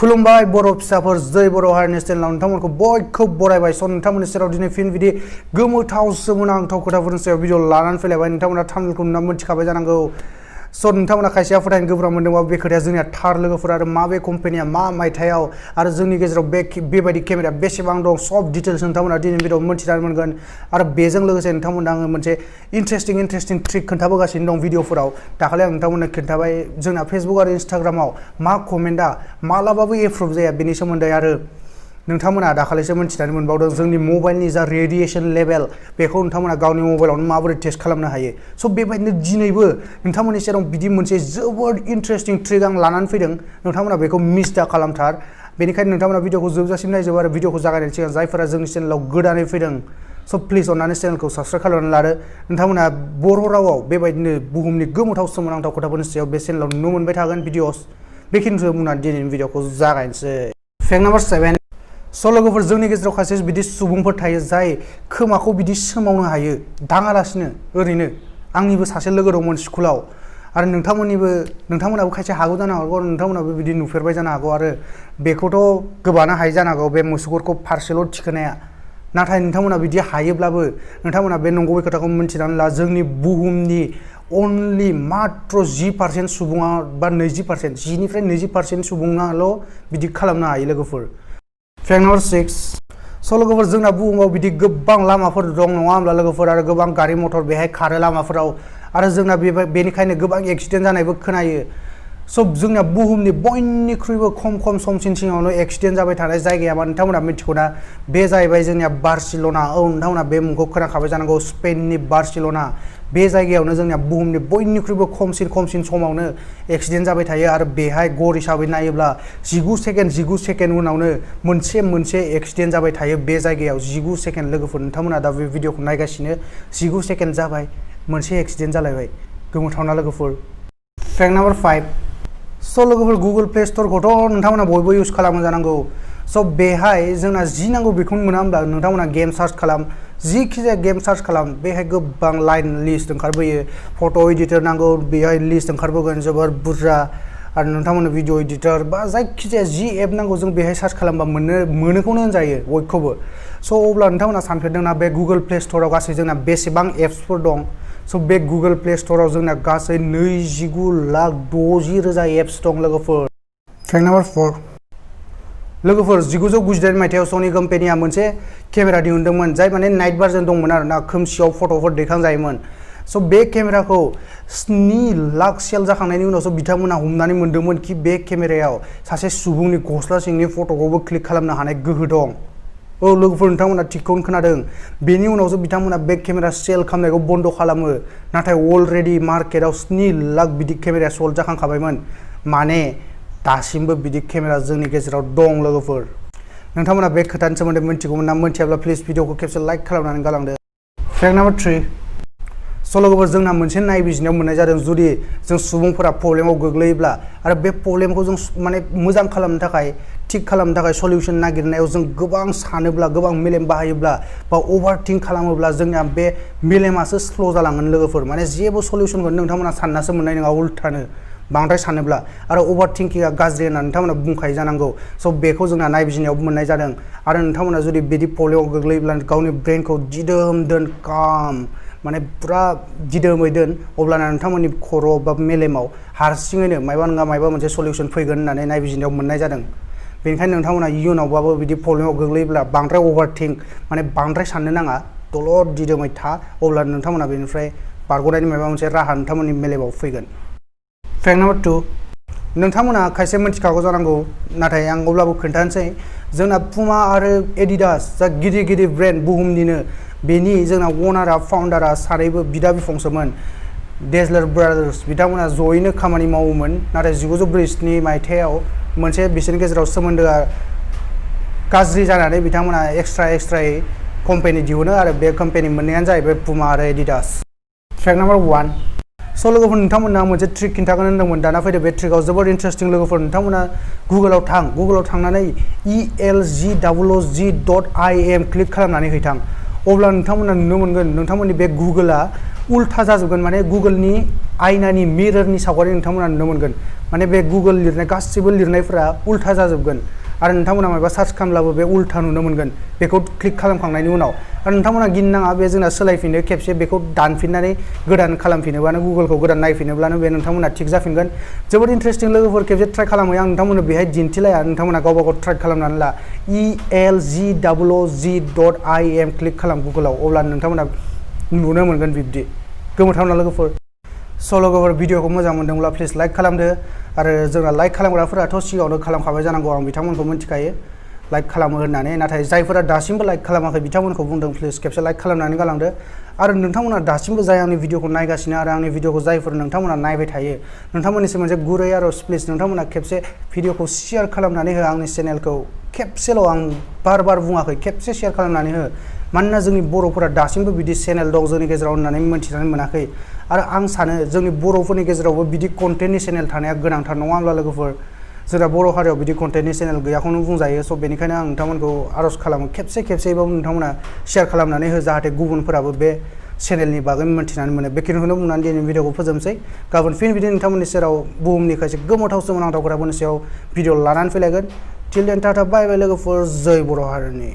खुलुमबाय बर' फिसाफोर जै बर' हारिनि चेनेलाव नोंथांमोनखौ बयखौबो बरायबाय स' नोंथांमोननि सेराव दिनै फिन बिदि गोमोथाव सोमोनांथाव खोथाफोरनि सायाव भिडिअ लानानै फैलायबाय नोंथांमोना थाम्बनेलखौ नुना मिथिखाबाय जानांगौ स' नोंथांमोना खायसेया फोथायनो गोब्राब मोनदोंबा बे खोथाया जोंनिया थार लोगोफोर आरो माबे कम्पानिया मा मायथाइयाव आरो जोंनि गेजेराव बेबायदि केमेरा बेसेबां दं सब डिटेल्स नोंथांमोना दिनै भिडिअ मोनथिनानै मोनगोन आरो बेजों लोगोसे नोंथांमोना आङो मोनसे इन्टारेस्टिं ट्रिक खोन्थाबोगासिनो दं भिडिअफोराव दाखालि आं नोंथांमोननो खोन्थाबाय जोंना फेसबुक आरो इन्स्टाग्रामाव मा कमेन्टआ मालाबाबो एप्रुभ जाया बेनि सोमोन्दै आरो नोंथांमोना दाखालिसो मोनथिनानै मोनबावदों जोंनि मबाइलनि जा रेडिएसन लेभेल बेखौ नोंथांमोना गावनि मबाइलावनो माबोरै टेस्ट खालामनो हायो स' बेबायदिनो दिनैबो नोंथांमोननि सेराव बिदि मोनसे जोबोद इन्टारेस्टिं ट्रिक आं लानानै फैदों नोंथांमोना बेखौ मिस दा खालामथार बेनिखायनो नोंथांमोना भिडिअखौ जोबजासिम नायजोब आरो भिडिअखौ जागायनायनि सिगां जायफोरा जोंनि चेनेलाव गोदानै फैदों स' प्लिज अननानै चेनेलखौ साबस्क्राइब खालामनानै लादो नोंथांमोना बर' रावाव बेबायदिनो बुहुमनि गोमोथाव सोमोनांथाव खोथाफोरनि सायाव बे चेनेलाव नुनो मोनबाय थागोन भिडिअस बेखिनिखौ बुंनानै दिनैनि भिडिअखौ जागायनोसै फेक्ट नाम्बार 7 स' लोगोफोर जोंनि गेजेराव खायसे बिदि सुबुंफोर थायो जाय खोमाखौ बिदि सोमावनो हायो दाङालासिनो ओरैनो आंनिबो सासे लोगो दंमोन स्कुलाव आरो नोंथांमोनाबो खायसे हागौ जानो हागौ नोंथांमोनाबो बिदि नुफेरबाय जानो हागौ आरो बेखौथ' गोबानो हायो जानो हागौ बे मुसुगुरखौ फारसेल' थिखोनाया नाथाय नोंथांमोना बिदि हायोब्लाबो नोंथांमोना बे नंगुबै खोथाखौ मिन्थिनानै ला जोंनि बुहुमनि अनलि मात्र 10% सुबुङा बा 20% 10निफ्राय 20% सुबुङाल' बिदि खालामनो हायो लोगोफोर फेक्ट नाम्बार 6 स' लोगोफोर जोंना बुहुमाव बिदि गोबां लामाफोर दं नङा होमब्ला लोगोफोर आरो गोबां गारि मटर बेहाय खारो लामाफोराव आरो जोंना बेनिखायनो गोबां एक्सिडेन्ट जानायबो खोनायो स' जोंना बुहुमनि बयनिख्रुइबो खम समसिन सिगाङावनो एक्सिडेन्ट जाबाय थानाय जायगाया मा नोंथांमोना मिथिगौ ना बे जाहैबाय जोंनिया बार्सिल'ना औ नोंथांमोना बे मुंखौ खोनाखाबाय जानांगौ स्पेननि बार्सिल'ना बे जायगायावनो जोंनिया बुहुमनि बयनिख्रुइबो खमसिन समावनो एक्सिडेन्ट जाबाय थायो आरो बेहाय गर हिसाबै नायोब्ला 19 सेकेन्ड उनावनो मोनसे एक्सिडेन्ट जाबाय थायो बे जायगायाव 19 सेकेन्ड लोगोफोर नोंथांमोना दा बे भिडिअखौ नायगासिनो 19 सेकेन्ड जाबाय मोनसे एक्सिडेन्ट जालायबाय गोमोथावना लोगोफोर फेक्ट नाम्बार 5 स' लोगोफोर गुगल प्ले स्ट'रखौथ' नोंथांमोना बयबो इउज खालामो जानांगौ स' बेहाय जोंना जि नांगौ बेखौनो मोना होमब्ला नोंथांमोना गेम सार्च खालाम जिखिजाया गेम सार्च खालाम बेहाय गोबां लाइन लिस्ट ओंखारबोयो फट' एडिटर नांगौ बेहाय लिस्ट ओंखारबोगोन जोबोर बुरजा आरो नोंथांमोननो भिडिअ एडिटर बा जायखिजाया जि एप नांगौ जों बेहाय सार्च खालामबा मोनोखौनो होनजायो बयखौबो स' अब्ला नोंथांमोना सानफेरदोंना बे गुगल प्ले स्ट'राव गासै जोंना बेसेबां एप्सफोर दं स' बे गुगल प्ले स्ट'राव जोंना गासै 29,60,000 एप्स दं लोगोफोर फेक्ट नाम्बार 4 लोगोफोर 1998 मायथाइयाव सनि कम्पेनिया मोनसे केमेरा दिहुनदोंमोन जाय माने नाइट भार्जन दंमोन आरो ना खोमसियाव फट'फोर दैखांजायोमोन स' बे केमेराखौ 7 लाख सेल जाखांनायनि उनावसो बिथांमोना हमनानै मोनदोंमोन कि बे केमेरायाव सासे सुबुंनि गस्ला सिंनि फट'खौबो क्लिक खालामनो हानाय गोहो दं औ लोगोफोर नोंथांमोना थिगखौनो खोनादों बेनि उनावसो बिथांमोना बे केमेरा सेल खालामनायखौ बन्द खालामो नाथाय अलरेडि मार्केटआव 7 लाख बिदि केमेराया सल्ड जाखांखाबायमोन माने दासिमबो बिदि केमेरा जोंनि गेजेराव दं लोगोफोर नोंथांमोना बे खोथानि सोमोन्दै मिथिगौमोन ना मिथियाब्ला प्लिज भिडिअखौ खेबसे लाइक खालामनानै गालांदो फेक्ट नाम्बार 3 स' लोगोफोर जोंना मोनसे नायबिजिरनायाव मोननाय जादों जुदि जों सुबुंफोरा प्रब्लेमाव गोग्लैयोब्ला आरो बे प्रब्लेमखौ जों माने मोजां खालामनो थाखाय थिक खालामनो थाखाय सलिउसन नागिरनायाव जों गोबां सानोब्ला गोबां मेलेम बाहायोब्ला बा अभारथिंक खालामोब्ला जोंना बे मेलेमासो स्ल' जालांगोन लोगोफोर माने जेबो सलिउसनखौ नोंथांमोना साननासो मोननाय नङा उल्थानो बांद्राय सानोब्ला आरो अभारथिंकिंआ गाज्रि होनना नोंथांमोना बुंखायो जानांगौ स' बेखौ जोंना नायबिजिरनायावबो मोननाय जादों आरो नोंथांमोना जुदि बिदि प्रब्लेमाव गोग्लैयोब्ला गावनि ब्रेनखौ दिदोम दोन काम माने पुरा दिदोमै दोन अब्लाना नोंथांमोननि खर' बा मेलेमाव हारसिङैनो मायबा नङा मायबा मोनसे सलिउसन फैगोन होननानै नायबिजिरनायाव मोननाय जादों बेनिखायनो नोंथांमोना इयुनावबाबो बिदि प्रब्लेमाव गोग्लैयोब्ला बांद्राय अभारथिंक माने बांद्राय साननो नाङा दलर दिदोमै था अब्ला नोंथांमोना बेनिफ्राय बारग'नायनि मायबा मोनसे राहा नोंथांमोननि मेलेमाव फैगोन फेक्ट नाम्बार 2 नोंथांमोना खायसे मिथिखागौ जानांगौ नाथाय आं अब्लाबो खोन्थानोसै जोंना पुमा आरो एडिडास जा गिदिर ब्रेन्ड बुहुमनिनो बेनि जोंना अनारा फाउन्डारा सानैबो बिदा बिफंसोमोन डेजलार ब्रादार्स बिथांमोना जयैनो खामानि मावोमोन नाथाय 1947 मायथाइयाव मोनसे बिसोरनि गेजेराव सोमोन्दोआ गाज्रि जानानै बिथांमोना एक्सट्रायै कम्पानि दिहुनो आरो बे कम्पानि मोननायानो जाहैबाय पुमा आरो एडिडास फेक्ट नाम्बार 1 स' लोगोफोर नोंथांमोना मोनसे ट्रिक खिन्थागोन होनदोंमोन दाना फैदो बे ट्रिकआव जोबोर इन्टारेस्टिं लोगोफोर नोंथांमोना गुगोलाव थांनानै elgozg.im क्लिक खालामनानै हैथां अब्ला नोंथांमोना नुनो मोनगोन नोंथांमोननि बे गुगोला उल्था जाजोबगोन माने गुगोलनि आयनानि मिररनि सावगारि नोंथांमोना नुनो मोनगोन माने बे गुगोल लिरनाय गासिबो लिरनायफोरा उल्था जाजोबगोन आरो नोंथांमोना माबा सार्च खालामब्लाबो बे उल्था नुनो मोनगोन बेखौ क्लिक खालामखांनायनि उनाव आरो नोंथांमोना गिनो नाङा बे जोंना सोलायफिनो खेबसे बेखौ दानफिननानै गोदान खालामफिनोबानो गुगोलखौ गोदान नायफिनोब्लानो बे नोंथांमोना थिग जाफिनगोन जोबोद इन्टारेस्टिं लोगोफोर खेबसे ट्राइ खालामो आं नोंथांमोननो बेहाय दिन्थिलाया नोंथांमोना गावबा गाव ट्राइ खालामनानै ला elgog.im क्लिक खालाम गुगोलाव अब्ला नोंथांमोना नुनो मोनगोन बिब्दि गोमोथावना लोगोफोर लोगोफोर भिडिअखौ मोजां मोनदोंब्ला प्लिज लाइक खालामदो आरो जोंना लाइक खालामग्राफोराथ' सिगाङावनो खालामखाबाय जानांगौ आं बिथांमोनखौ मिन्थिखायो लाइक खालामो होननानै नाथाय जायफोरा दासिमबो लाइक खालामाखै बिथांमोनखौ बुंदों प्लिज खेबसे लाइक खालामनानै गालांदो आरो नोंथांमोना दासिमबो जाय आंनि भिडिअखौ नायगासिनो आरो आंनि भिडिअखौ जायफोर नोंथांमोना नायबाय थायो नोंथांमोननिसिम मोनसे गुरै आरज प्लिज नोंथांमोना खेबसे भिडिअखौ शेयार खालामनानै हो आंनि चेनेलखौ खेबसेल' आं बार बुङाखै खेबसे शेयार खालामनानै हो मानोना जोंनि बर'फोरा दासिमबो बिदि चेनेल दं जोंनि गेजेराव होननानै मिन्थिनानै मोनाखै आरो आं सानो जोंनि बर'फोरनि गेजेरावबो बिदि कन्टेन्टनि चेनेल थानाया गोनांथार नङा होमब्ला लोगोफोर जोंना बर' हारियाव बिदि कन्टेन्टनि चेनेल गैयाखौनो बुंजायो स' बेनिखायनो आं नोंथांमोनखौ आरज खालामो खेबसेबाबो नोंथांमोना शेयार खालामनानै हो जाहाथे गुबुनफोराबो बे चेनेलनि बागै मिन्थिनानै मोनो बेखिनिखौनो बुंनानै दिनै भिडिअखौ फोजोबनोसै गाबोन फिन बिदिनो नोंथांमोननि सेराव बुहुमनि खायसे गोमोथाव सोमोनांथाव खोथाफोरनि सायाव भिडिअ लानानै फैलायगोन टिल देन टाटा बाय बाय लोगोफोर जय बर' हारिनि